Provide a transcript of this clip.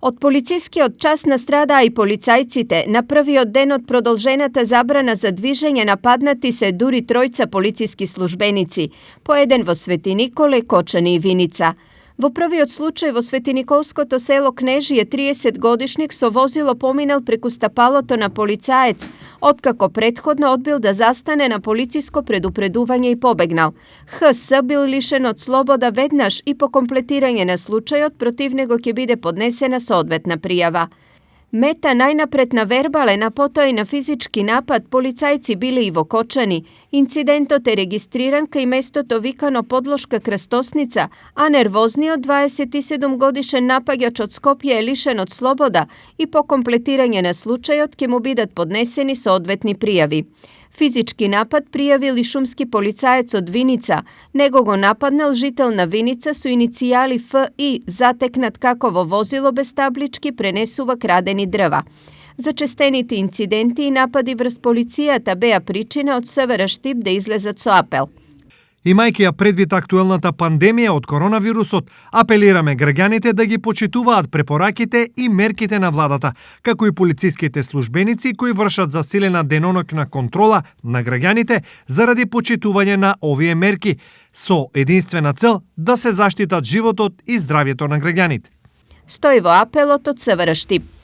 Од полицискиот час настрадаа и полицајците. На првиот ден од продолжената забрана за движење нападнати се дури тројца полициски службеници, по еден во Свети Николе, Кочани и Виница. Во првиот случај во Светиниколското село Кнежије 30-годишник со возило поминал преку стапалото на полицаец, откако претходно одбил да застане на полициско предупредување и побегнал. ХС бил лишен од слобода веднаш и по комплетирање на случајот против него ќе биде поднесена соодветна пријава. Мета најнапред на вербален, а потоа и на физички напад, полицајци биле и во Кочани. Инцидентот е регистриран кај местото викано Подлошка крстосница, а нервозниот 27 годишен напаѓач од Скопје е лишен од слобода и по комплетирање на случајот ќе му бидат поднесени соодветни пријави. Физички напад пријавил и шумски полицаец од Виница. Него го нападнал жител на Виница со иницијали ФИ, затекнат како во возило без таблички пренесува крадени дрва. Зачестените инциденти и напади врз полицијата беа причина од СВР Штип да излезат со апел. Имајќи ја предвид актуелната пандемија од коронавирусот, апелираме граѓаните да ги почитуваат препораките и мерките на владата, како и полициските службеници кои вршат засилена деноноќна контрола на граѓаните заради почитување на овие мерки, со единствена цел да се заштитат животот и здравјето на граѓаните. Стои во апелот од СВР Штип.